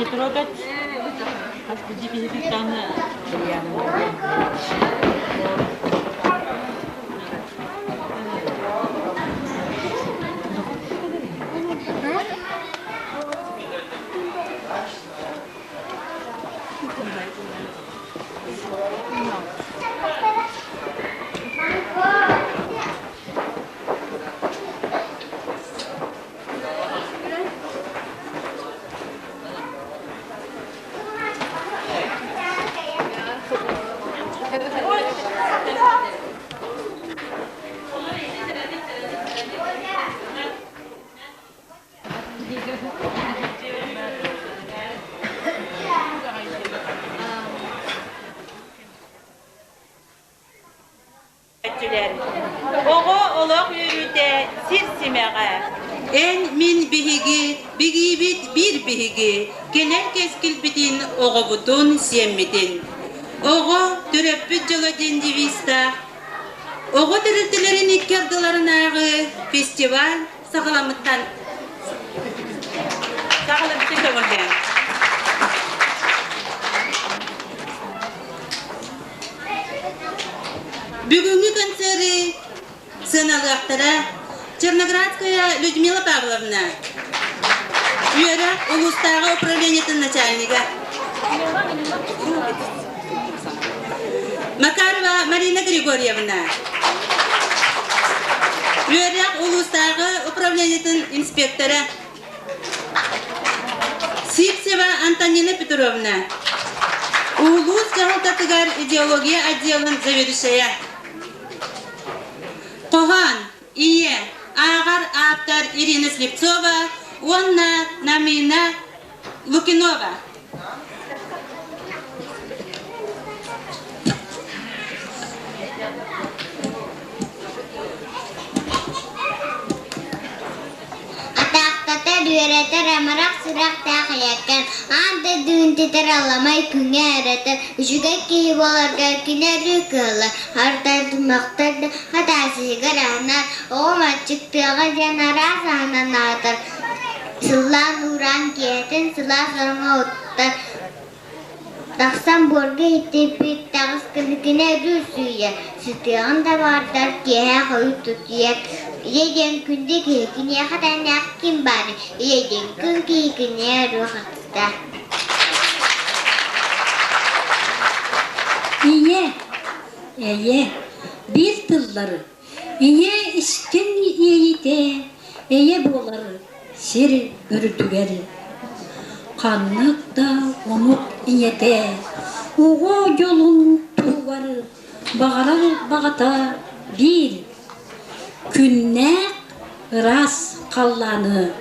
Не трогать. Өттүлэр. Оҕо олох үөрүүтэ сир симэҕэ. Эн мин биһиги, бигиибит биир биһиги, кэлэр кэскилбитин, оҕобутун, сиэммитин. Оҕо төрөппүт дьоло диэн девизтаах оҕо тэрилтэлэрин икки ардыларынааҕы фестиваль саҕаламмыттан саҕаламмытын көҥүллээн. Бүгүҥҥү концеры сыаналыахтара Черноградская Людмила Павловна, үөрэх улуустааҕы управлениетын начальнига, Макарова Марина Григорьевна, үөрэх улуустааҕы управлениетын инспектора, Сивцева Антонина Петровна, улуус дьаһалтатыгар идеология отделын заведующайа. Хоһоон, ийэ, ааҕар ааптар Ирина Слепцова уонна Намина Лукинова. Атаахтатар, үөрэтэр амарах сүрэхтээх ийэккэм, аан дойдугун титэр аламай күҥҥэ эрэтэр, үчүгэй киһи буоларга кини өрүү кыһаллар, артар, да хатаасыһыгар аһынар, оҕом аччыктыаҕа диэн араас аһынан аһатар, сыллаан уураан киэһэтин сылаас ороҥҥо уттар, Тахсан буорга иттиппит таҕыс кэнникинэ өрүү сүүйэр, сытыаҕын да баҕардар киэһэ хойут тутуйар. Ийэ диэн күндү киһи киниэхэ тэҥнээх ким баарый? Ийэ диэн күн киһи киниэхэ өрүү хатыста. Ийэ, эйэ, биир тыллары Ийэ искэн иэйиитэ эйэ буолар сир үрдүгэр. Ханнык да омук ийэтэ оҕо дьолун туһугар баҕарар баҕата биир күннээх ыраас халлааны.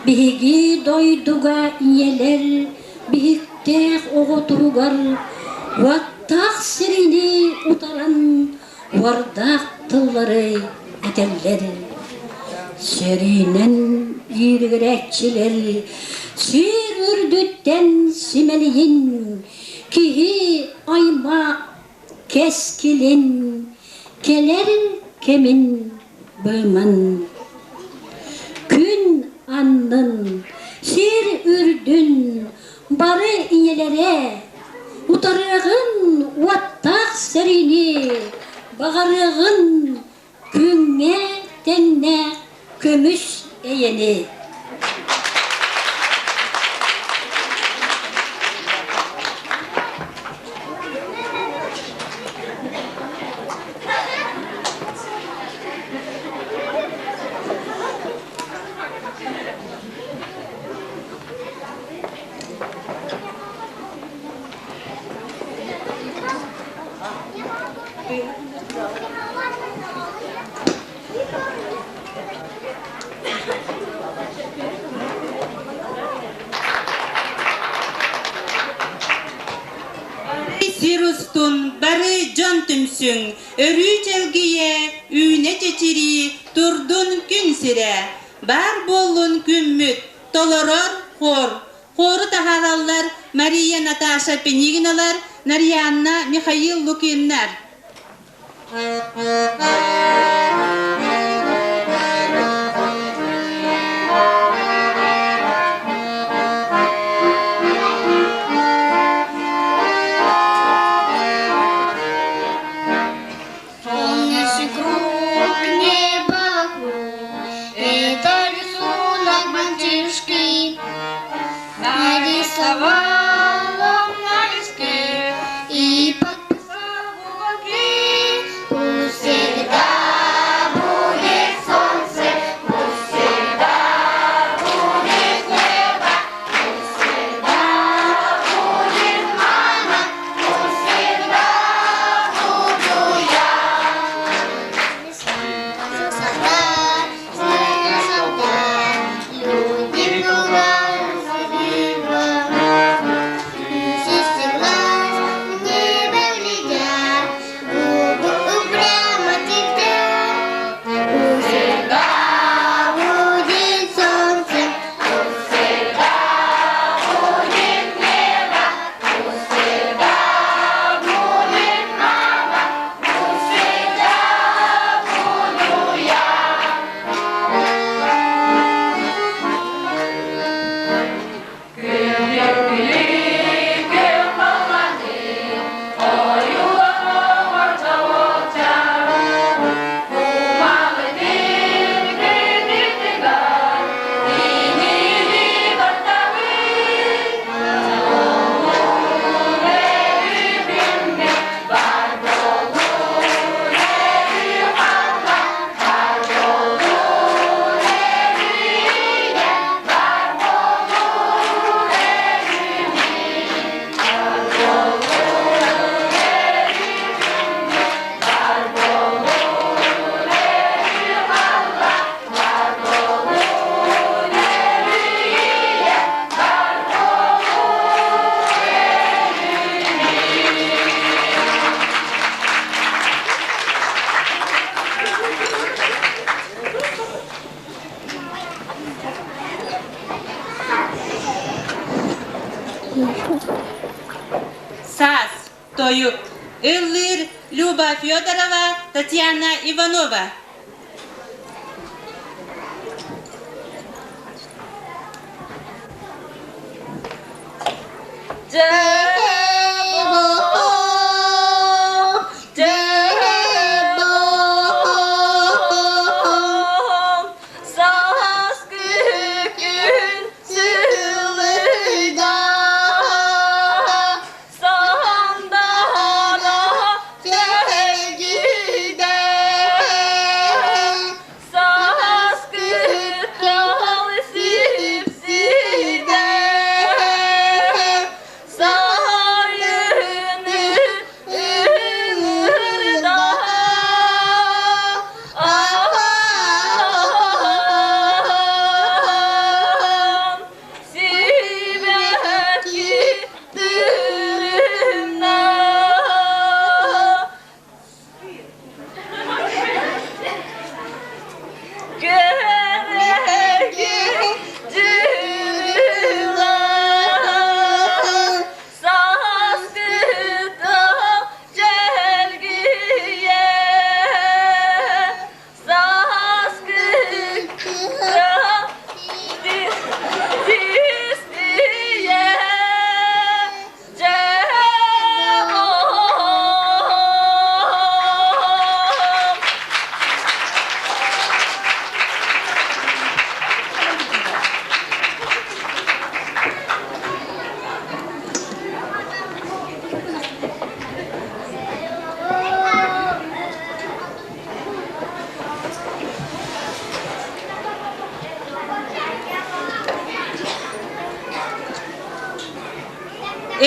Биһиги дойдуга ийэлэр биһиктээх оҕо туһугар уоттаах сирини утаран уордаах тыллары этэллэр. Сэриинэн ииригирээччилэр сир үрдүттэн симэлийин, киһи аймах кэскилин, кэлэр кэмин быыман. Күн аннын, сир үрдүн бары ийэлэрэ утарыаҕын уоттаах сэриини, баҕарыаҕын күҥҥэ тэҥнээх. көмүс эйэни! Сир устун бары дьон түмсүҥ, өрүү чэлгийэ, үүнэ чэчирии, турдун күн сирэ. Баар буоллун күммүт, толорор хор. Хору таһаараллар Мария Наташа Пинигиналар, Нарьянна Михаил Лукиннар. Солнечный круг, небо вокруг, Это рисунок мальчишки. Нарисовал он на листке И подписал в уголке. Пусть всегда будет солнце, пусть всегда будет небо, пусть всегда будет мама, пусть всегда буду я. Солдат, солдат, люди много глаз в небо глядят, губы упрямо твердят. Пусть всегда будет солнце, пусть всегда будет небо, пусть всегда будет мама, пусть всегда буду я. Саас, тойук, ыллыыр Люба Федорова, Татьяна Иванова.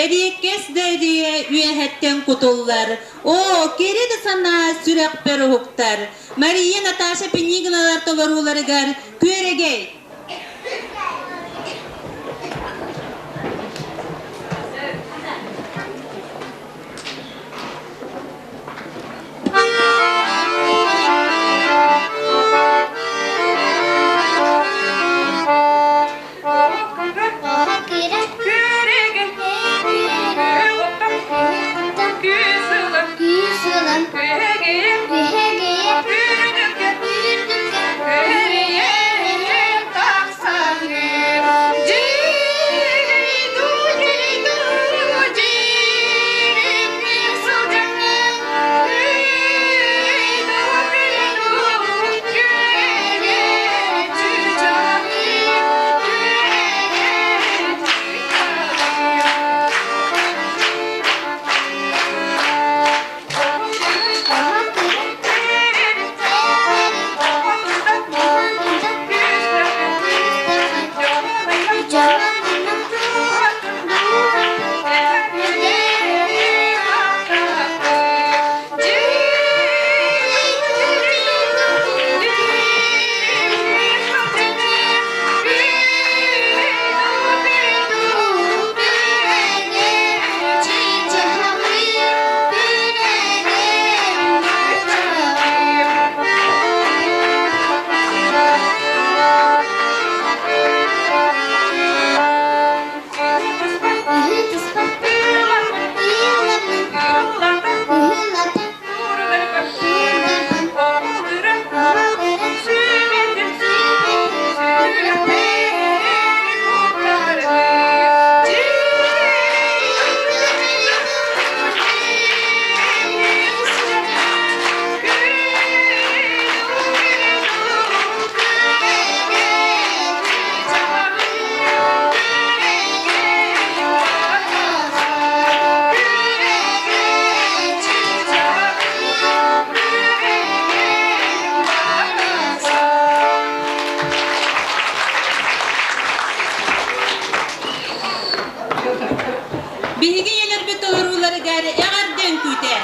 Эриэккэс да эрийэ үөһэттэн кутуллар, Оо, кэрэ да санаа сүрэхпэр уһуктар. Мария Наташа Пинигиналар толорууларыгар Күөрэгэй! Биһиги ийэлэрбит толорууларыгар эҕэрдэ үҥкүүтэ.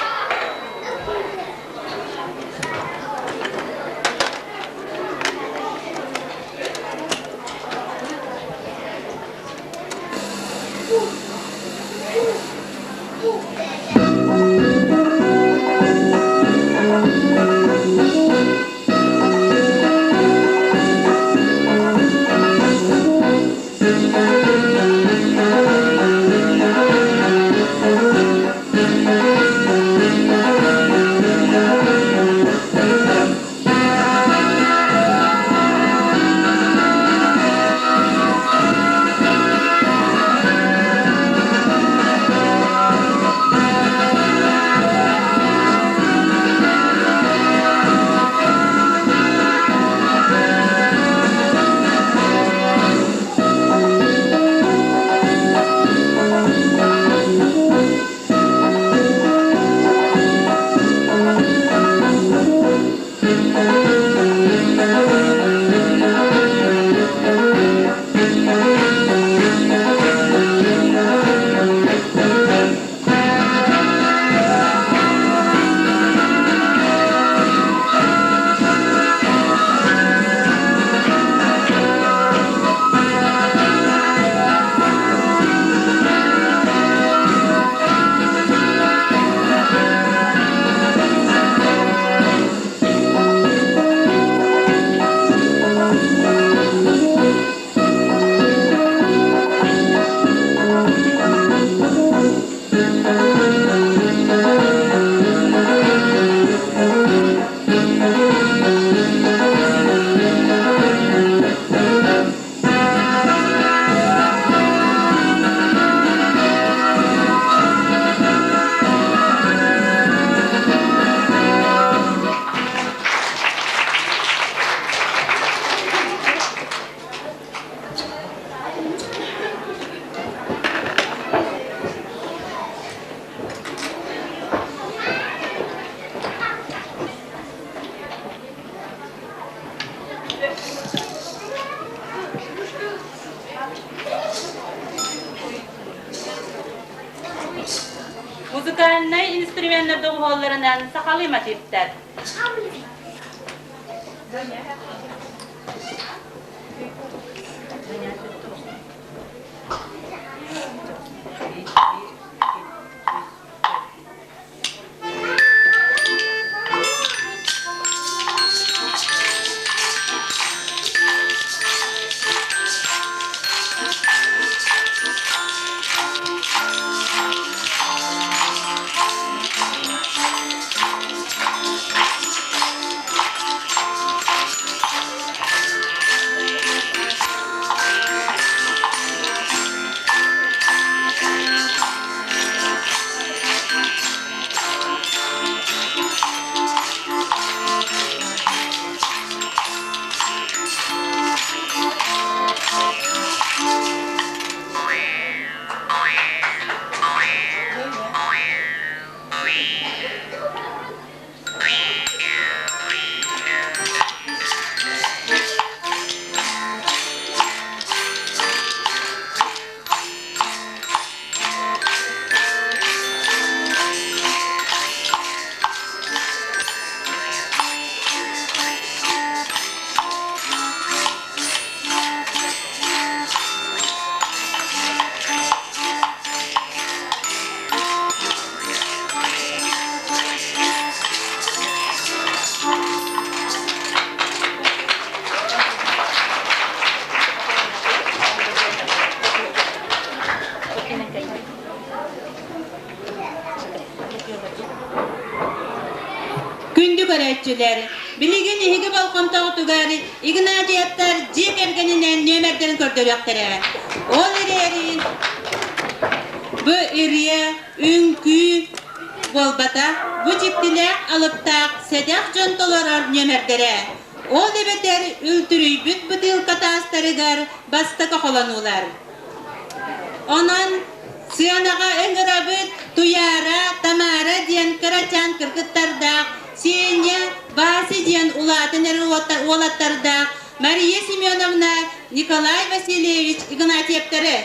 Музыкальнай инструменнар доҕуһуолларынан сахалыы мотивтар. Күндү көрөөччүлэр, билигин эһиги болҕомтоҕутугар Игнатьевтар дьиэ кэргэнинэн нүөмэрдэрин көрдөрүөхтэрэ. Ол эрээри бу ырыа, үҥкүү буолбатах, бу дьиктилээх алыптаах сэдэх дьон толорор нүөмэрдэрэ. Ол эбэтэр үлтүрүйбүт бытыылка таастарыгар бастакы холонуулар. Онон сыанаҕа ыҥырабыт Туйаара, Тамара диэн кырачаан кыргыттардаах, Сеня, Вася диэн улаатан эрэр уолаттардаах Мария Семеновна, Николай Васильевич Игнатьевтары.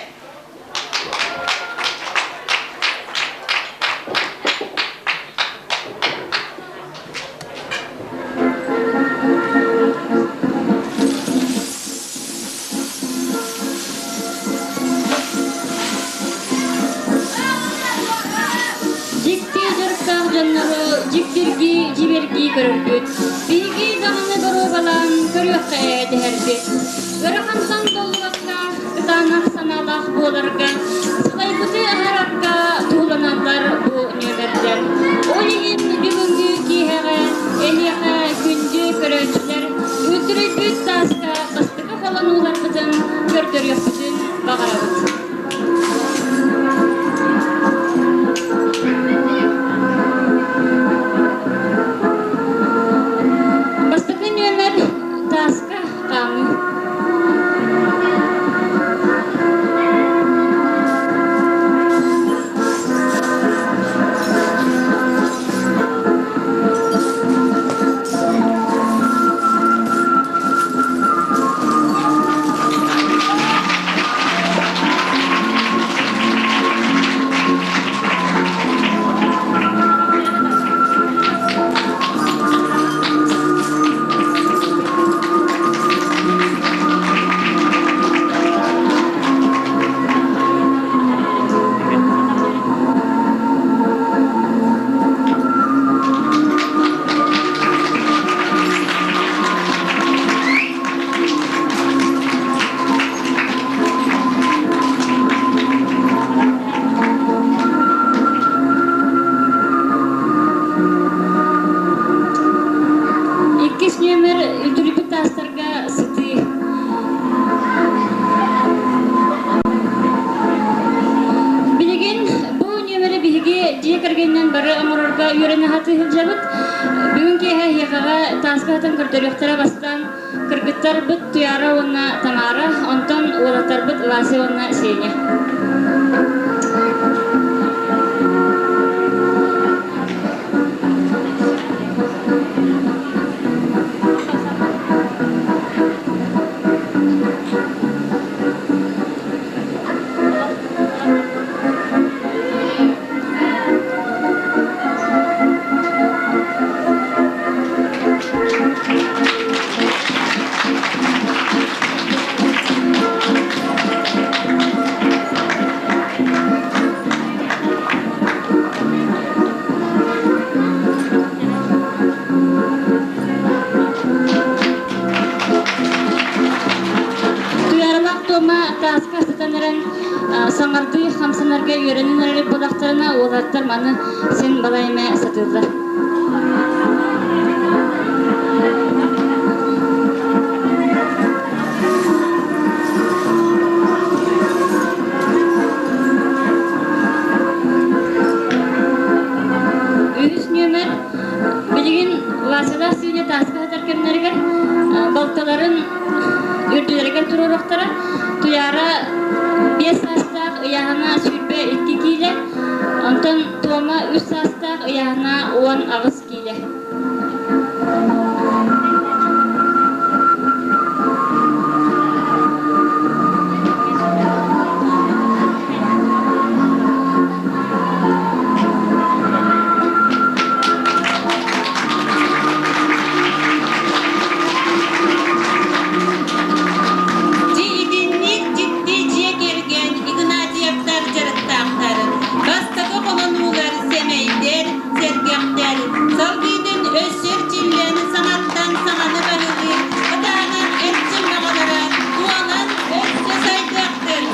Дьикти дьарыктаах дьоннору дьиктиргии, дьибиргии көрөрбүт. Биһиги даҕаны боруобалаан көрүөххэ дэһэрбит. Ыарахантан толлубакка, кытаанах санаалаах буоларга, сылайбыты аһарарга туһуланаллар бу нүөмэрдэр. Ол иһин бүгүҥҥү киэһэҕэ эһиэхэ күндү көрөөччүлэр үлтүрүйбүт тааска бастакы холонууларбытын көрдөрүөхпүтүн баҕарабыт. Бастакы нүөмэр тааска хаамыы. Иккис нүөмэр үтүрүпүт таастарга сытыы. Билигин бу нүөмэри биһиги дьиэ кэргэнинэн бары оҥорорго үөрэнэ сатыы сылдьабыт. Бүгүн киэһэ эһиэхэҕэ тааска сытан көрдөрүөхтэрэ бастаан кыргыттарбыт Туяра уонна Тамара, онтон уолаттарбыт Вася уонна Сеня. Тома тааска сытан эрэн саҥардыы хамсанарга үөрэнэн эрэр буоллахтарына, уолаттар маны син балай эмэ сатыыллар. Үһүс нүөмэр билигин Васялаах сүүнэ тааска сытар кэмнэригэр балталарын үрдүлэригэр туруоруохтара. Туйаара 5 саастаах, ыйааһына 22 киилэ, онтон Туома 3 саастаах, ыйааһына 18 киилэ. Дьи итинник дьикти дьиэ кэргэн Игнатьевтар дьарыктаахтар. Бастакы холонуулар сэмэйдэр, сэргэхтэр. Салгыытын өссө эрчиллэн саҥаттан саҥаны баһылыыр кытаанах эрчим баҕалара туолан өссө сайдыахтын.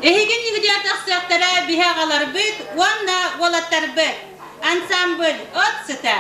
Эһигин ньыгыдьар тахсыахтара биһи аҕаларбыт уонна уолаттарбыт. Ансамбль от сыта.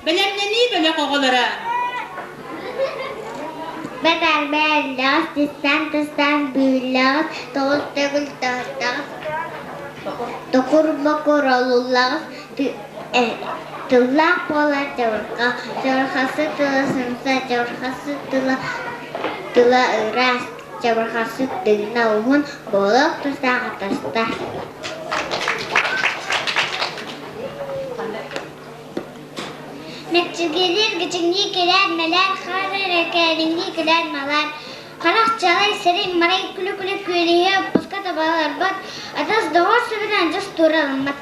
Бэлэмнэнии бөлөх оҕолоро. Бэтэрбээллэҕис, тыстаан-тыстаан бүүллэҕис, тоҕус төгүл тоһуттаҕыс, токур-бокур олуллаҕыс, тыллаах буолар чабырҕа, чабырҕасы тыла сымса, чабырҕасы тыла тыла ыраас, чабырҕасы тыына уһун, буолуох тустаах атаста. Мэкчиргэлиир гычыҥныы кэлээр мэлээр, хаар эрэ кээриҥнии кэлээр малаар, харах чалай сирэй марай күлэ-күлэ күөлэһийэ оппуска табаларбат, атас доҕор сүбэнэн адьас туора ылыммат.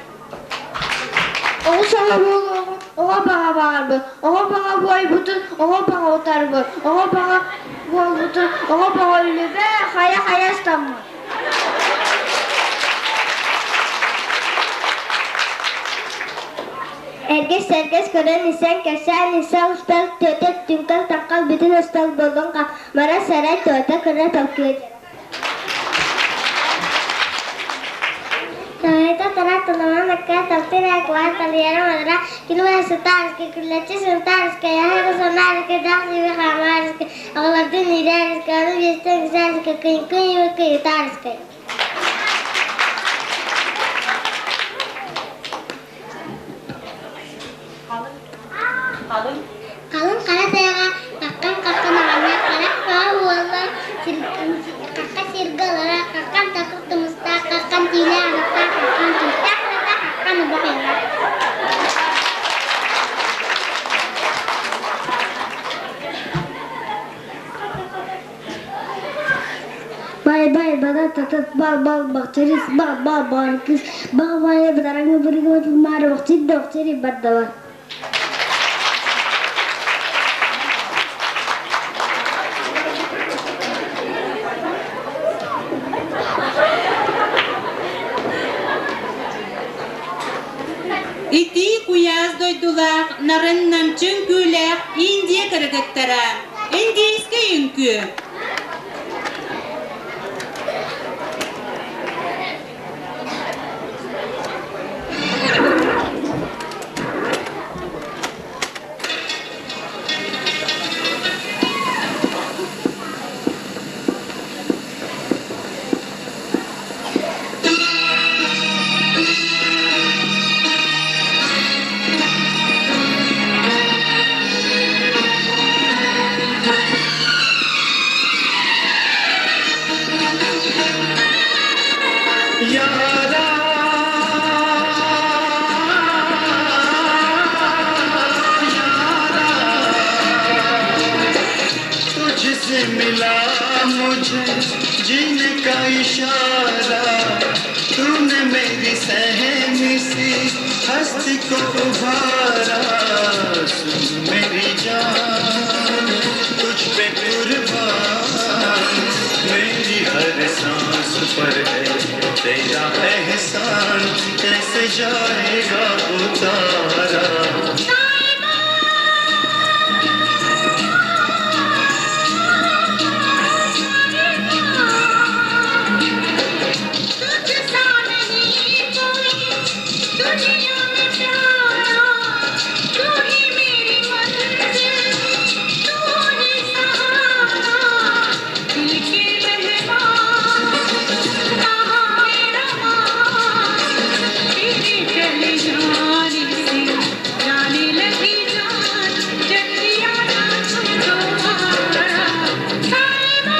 Оҕо саҥа буолуоҕун, оҕо баҕа баҕарбыт, оҕо баҕа буойбутун, оҕо баҕа утарбыт, оҕо баҕа буолбутун, оҕо баҕа үлүбэ хайа-хайа ыстаммыт. Эргис-сэргэс көрөн исэн, кэпсээн исэн устар түөтэ түҥкэл-таҥхал бүтүн устар буоллун мара сарай туота кыра толкуйа Тоһуйта тара тылынан акка таптыр аквар талыйара мадара кинуэ сытаарыска күллэччи сынтаарыска яһара санаарыска дах сиби хаамаарыска Аҕалардыын Ирярскай, Вестен Гизарскай, Кынькыньевскай, Итарскай. Халыҥ хара тайаҕа хаххан-хаххан аҕанньар харах баҕа уоллар хахха сиргэ олорор хаххан такыр тумустаах хаххан тиилээх арахтаах хаххан күүстээх харахтаах хаххан убах уйалаах. Бай-бай бада татат бал-бал бахчарис ба-ба баркыс ба-бая бадараңы бырыгыбытын маары бахчир да бахчири бардала. Итии куйаас дойдулаах, нарын намчы үҥкүүлээх Индия кыргыттара. Индийскэй үҥкүү. यारा तुझसे मिला मुझे जीने का इशारा, तूने मेरी सहमी सी हस्ती को उभारा। सुन मेरी जान, तुझ पे कुर्बान, मेरी हर सांस पर है तेरा एहसान, कैसे जाएगा उतारा। तुझसा नहीं कोई दुनिया में प्यारा, तू ही मेरी मंजिल, तू ही सहारा। दिल के मेहमान कहाँ मेरा मान, तेरे चले जाने से जाने लगी जान, जल्दी आना तू दोबारा साहिबा।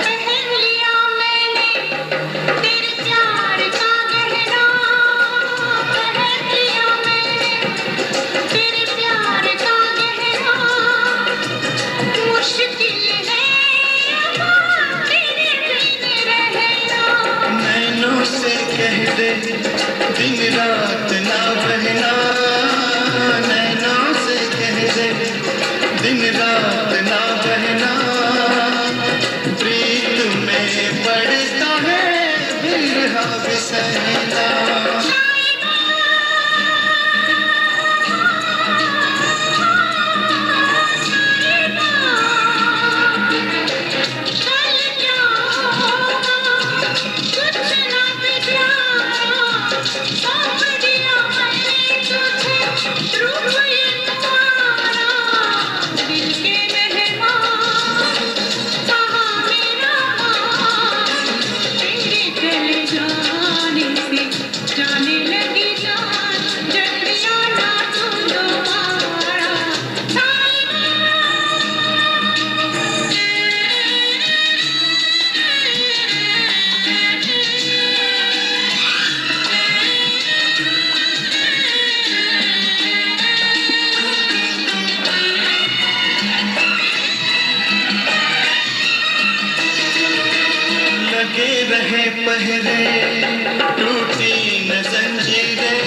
पहन लिया मैंने तेरे प्यार का गहना, पहन लिया मैंने तेरे प्यार का गहना। मुश्किल है अब तेरे बिन रहना। नैनों से कह दे दिन रात ना बहना, नैनों से कह दे दिन रात ना बहना, प्रीत में पड़ता है बिरहा भी सहना। कल क्या होगा कुछ ना प्यारा, सौंप दिया मैंने तुझे रूप ये तुम्हारा। दिल के मेहमान कहाँ मेरा मान, तेरे चले जाने से जाने लगी जान, जल्दी आना तू दोबारा साहिबा। लगे रहे पहरे टूटी न जंजीरें,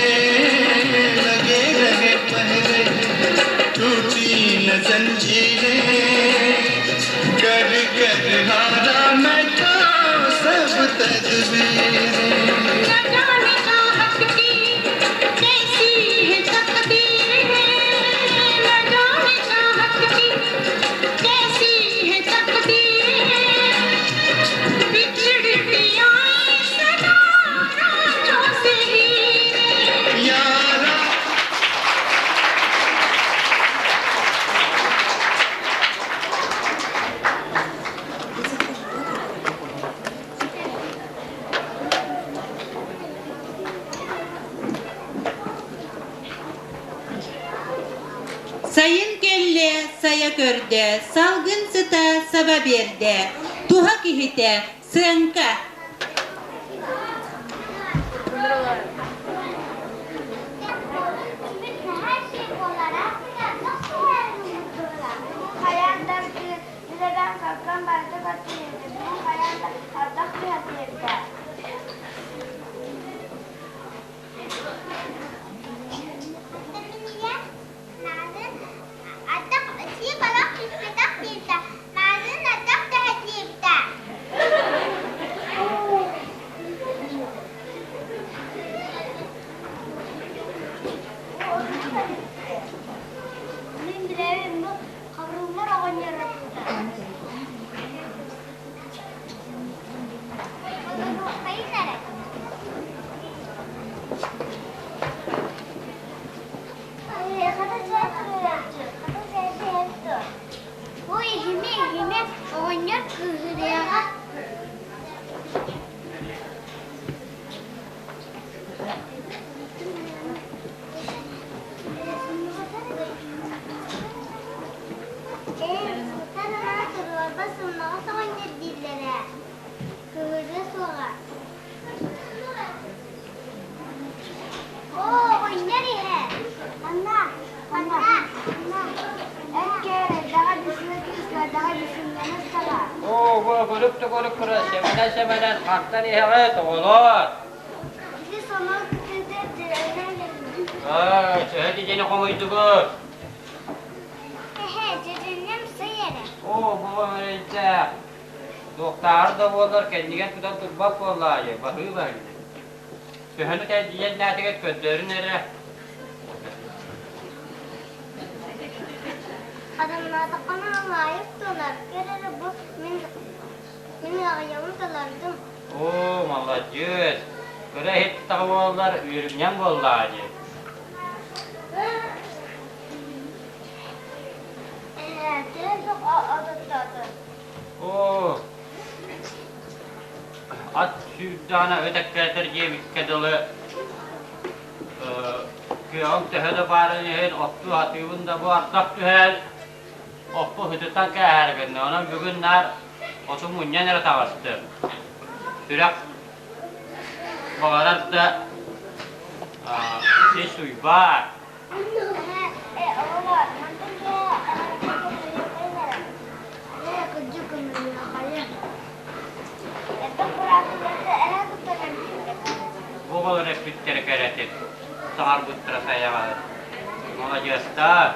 लगे रहे पहरे टूटी न जंजीरें, कर कर हारा मैं तो सब तदबीरें। न जाने चाहत की कैसी है तकदीर है। Сайын кэллэ, сайа көрдө, салгын сыта саба биэрдэ. Туһа киһитэ, сыаҥка. Хайаан да үлэбэн кырган барыта көрдөрүөтэ, бүгүн хайаан да ардах түһэр диэбитэ. Мин билэбин бу Хабырыллар оҕонньор Бодоруоххайын эрэ. Ой, иһимэ, иһимэ, оҕонньор кыыһырыаҕа. Ээ, сытар ынах туруорба сымнаҕас оҕонньор дииллэрэ. Кыыһырыа суоҕа. Оо, оҕонньор иһэр. Анна, Анна, Анна. Эр кээр, элбэҕи бүсүө кыыс, элбэҕи бүсүмнэнэ саҕа. Оо, бу көрүк да көрүк кыра, сэмэнэн-сэмэнэн хантан иһэҕит, оҕолоор? Ити сонун кытыыта дьиэлэнэн Аа, төһө дьиэни хомуйдугут? Эһэ, дьүдүннэм сый эрэ. Оо, бу эрэйдээх. Туохтааҕар да буоллар кэннигэр тутан турбат буоллаайы, баһыы-баһыйда. Төһөнү тэлдьийэн көрдөрүн эрэ. Адамнаатаххына лаайык тылар, көр эрэ бу мин мин аҕыйаҕын талардым. Оо, маладьыас! Кыра иһит таҕа буоллар, үөрүмньэҥ буоллаҕа дии. Эһээ, төһө суох ототтоото. Оо, ат сүүрдэҕинэ ыт эккирэтэр диэбиккэ дылы, кыаҕым төһө да баарын иһин оттуу сатыыбын да бу ардах түһэн, оппу сытытан кээһээри гынна. Онон бүгүн наар оту мунньан эрэ таҕыстым. Сүрэх баҕарар да сис уйбаат. Эһээ, э, оҕолоор, мантан киэһэ эһэҕэ көмөлүөххайын эрэ. Ээ, кырдьык көмөлүөххайын. Элбэх быраатыларга эһээ туттаран Бу оҕолор эппиттэрэ кэрэтин, саҥарбыттара сайаҕаһын. Маладьыастар!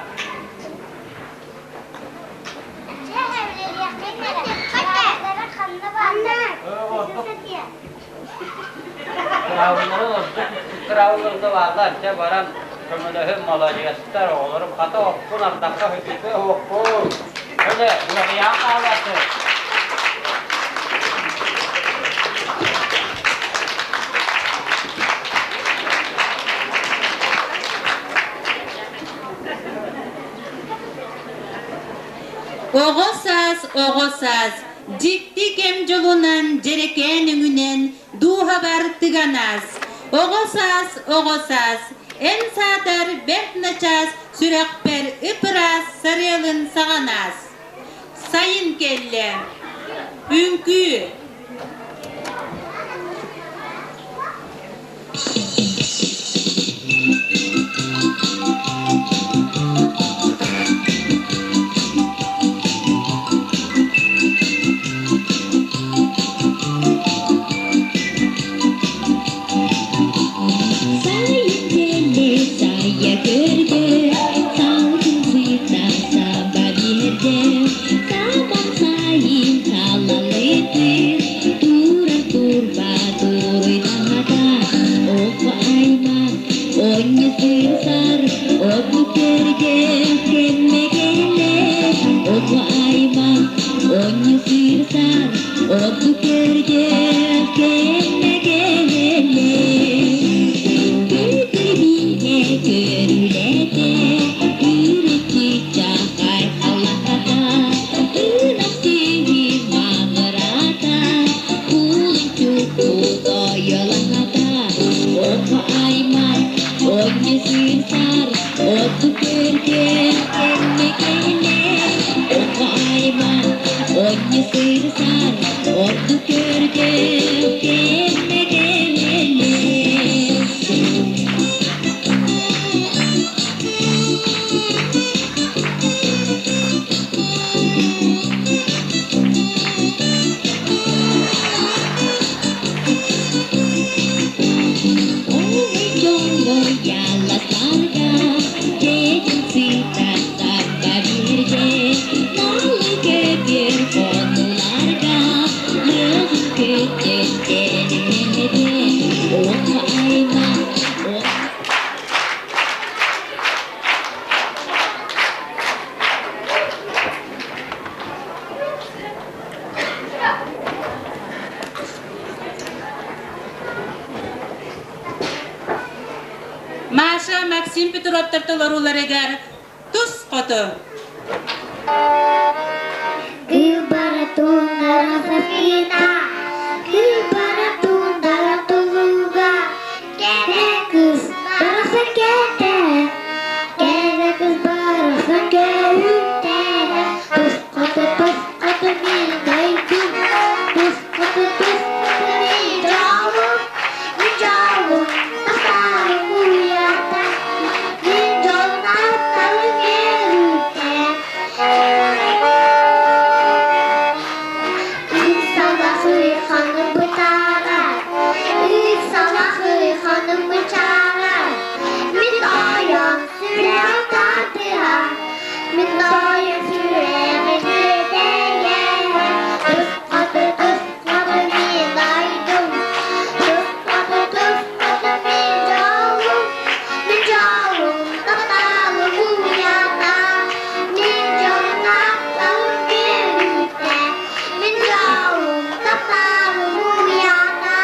Ханна бааллар? Ордук кыраабылларын ордук кыраабылларда бааллар. Дьэ баран көмөлөһүн маладьыастар оҕолорум хата оппун ардахха хөтүтэ оһуохпун. Өлө, уларыйаан хаалаатын. Оҕо саас, оҕо саас, дьикти кэм дьолунан, дьэрэкээн өҥүнэн дууһабар тыган аас. Оҕо саас, оҕо саас, эн саатар бэрт начаас сүрэхпэр ып-ыраас сарыалын саҕан аас. Сайын кэллэ. Үҥкүү. Сайын кэллэ, сайа көрдө, салгын сыта саба биэрдэ. Саман сайын талалытын, турар турба дуруйдаата. Оҕо аймах, онньу сырсар, оту көргө кэммэ кэллэ. Оҕо аймах, онньу сырсар, оту көргө кэммэ кэллэ. Көтөр биһэ көрүлэтэ, үрүччү чахай халлахата, ынах сүөһү маҕырата, кулун чукку тойолаһата, оҕо аймах, онньу сыырсар, оту көргө Максим Петровтар толорууларыгар Тус хоту. Кыыбара туундара сафина, кыыбара туундара тулуга, кэрэ кыыс барахсан кэтэ, кэрэ кыыс барахсан көһүтэ, тус хоту тус хоту мин дойдум, тус хоту тус хоту мин дьолум, мин дьолум тахсарым уйата, мин дьолум аттарым үөрүүтэ. Үс салахы ханым бытаарар, үс салахы ханым бычаарар, мин ойон сүрэх тардыһар, мин ойон сүрэҕим үөдэйэр, тус хоту тус хоту мин дойдум, тус хоту тус хоту мин дьолум, мин дьолум тапталым уйата, мин дьолум тапталым үөрүүтэ, мин дьолум тапталым уйата,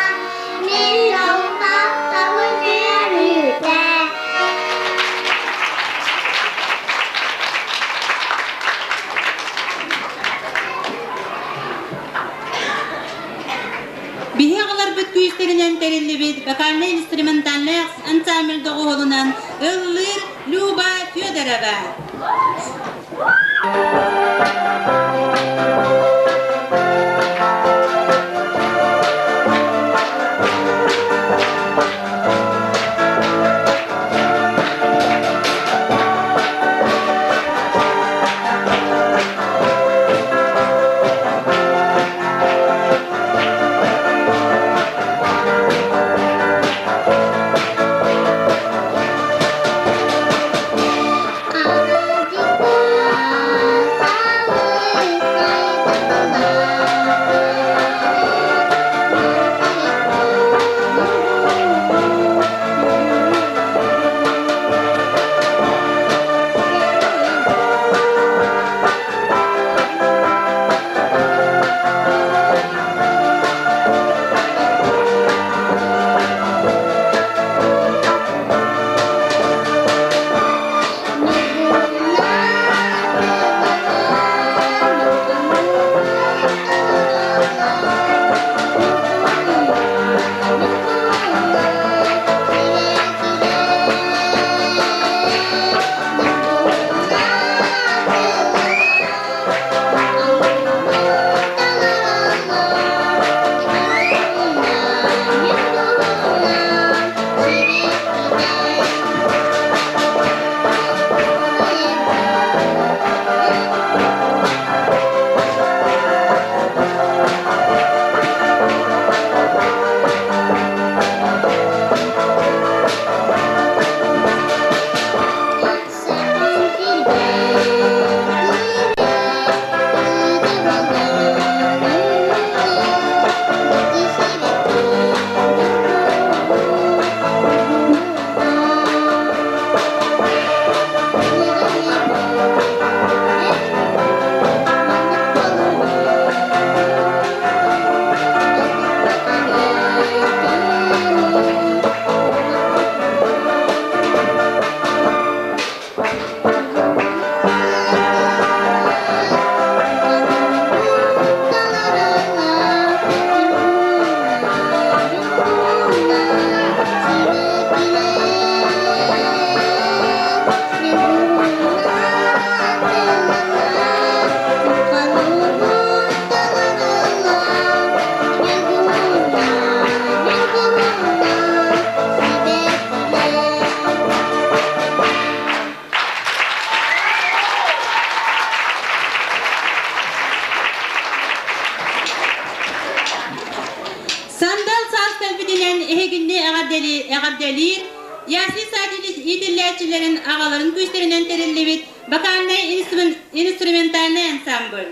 мин дьолум тапталым үөрүүтэ. Биһи аҕаларбыт күүстэринэн тэриллибит вокальнай-инструментальнай ансамбль доҕуһуолунан ыллыыр Люба Федорова. Сандал саас кэлбитинэн эһигинни эҕэрдэлиир Ясли Садилич иитиллээччилэрин аҕаларын күүстэринэн тэриллибит вокальнай инструментальнай ансамбль.